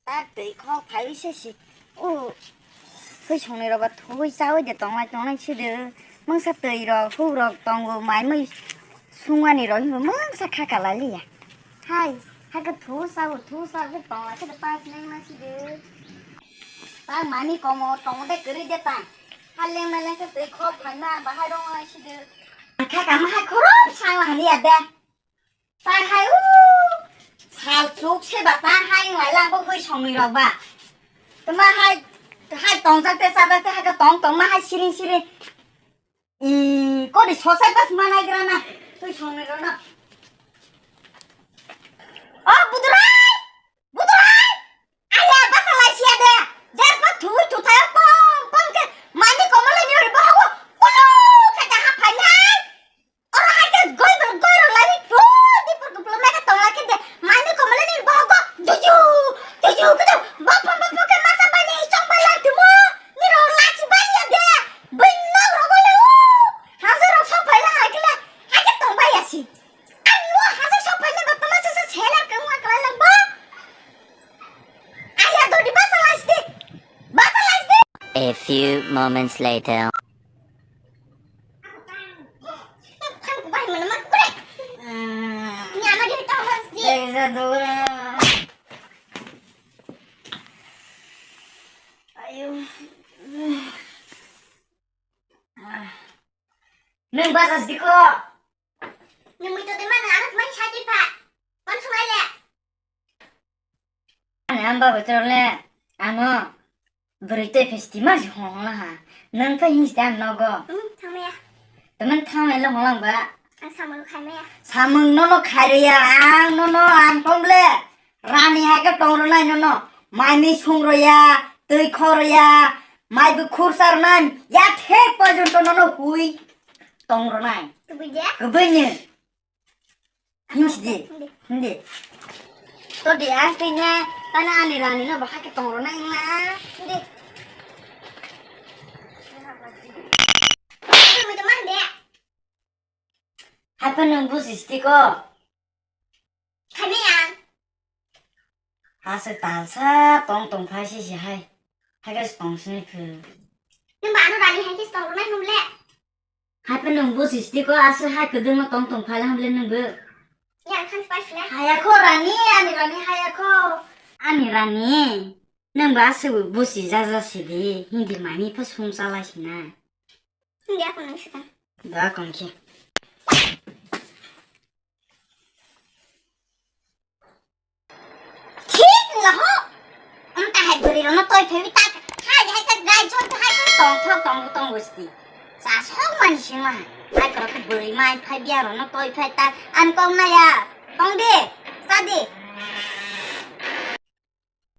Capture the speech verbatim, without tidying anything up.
Ta twi khok phai se si. O, hoi songnai rok ba thoi chawi de tonglai tonglai si de. Mungsa twi rok, hu rok tongo, mai mui sungmani rok hinba mungsa kha kalai liya. Hai, ha khe thu sao, thu sao khe tonglai khe de pa nang na si de. Pa mani komo tong de kwrwi de ta. Ha leng na leng se twi khok phai ma bahai rong lai si de. Kha kama hai khorop sang la haniya de. Tar hai u sal chuk se ba tar hai ngai la bo hoi songni rok ba. Tama hai hai tong jak te sa jak te hai ka tong tong ma hai siring siring. I kori sosai bas ma nai gra na hoi songni rok na. O budurai budurai. Aya basa lai sia de. Jar pa thui thu thayo pom pom ke mani komala ni ri ba hawo. Kulu khe ta ha phai nai. Oro hai khe goi bor goi rok lai ni phu di pur kuplo mega tong lai khe de mani komala ni bohogo duju duju khe de bopho bopho khe masa bai ni chong bai lai tumo ni rok lachi bai ya de bai nok rok le u hajar rok sok bai la hai khe le hai khe tong bai ya si ani o hajar sok bai le ba tama sa sa sela khe wa klai lang ba ai ya do di basa lai si basa lai si. A few moments later. Nung basa sdiko. Nung mui to de mana anak mai sai di pa. Kon sungai le. Ani amba bwtwrok le ano bwrwi tei festival si hong hong ha. Nung phai hinsi tei ang nogo. Hmm, thangmaya. Temen thangmaya le hong lang ba. Ang samung khaimaya. Samung nono khairaya ang nono ang tong ble. Rani hai khe tong rwnai nono. Mai mi sung rwya, twi kho rwya, mai bwkhur cha rwnai. Ya thek porjonto nono hui tong rwnai. Kubui je? Kubui ni. Hindi. Hindi. To di ang tanya tana ani rani no bahai ke tong rona ing na. Hindi. Hai pa nung buji sti ko. Kami ang. Asa talsa tong tong phai si si hai. Hai ka tong sini phu. Nung ba anu rani hai ke tong rona nung le. Hai pa nung buji sti ko asa hai kwdwngma tong tong phala hamle nung bo. Yang khan spice le. Haya kho rani, ani rani haya kho. Ani rani. Nung ba asa buji jaja sidi, hindi mami pa sum chala sina. Hindi ako nang sita. Ba kong khe. Thik no ho. Am ta hai bwrwi rokno toi phaiwi ta. Hai hai ta gai chon ta hai tong thok tong tong gusti. Sa sok mani sima. Hai kro khe bwrwi mai phai biya rokno toi phai ta. An kong na ya. Tong di. Sa di.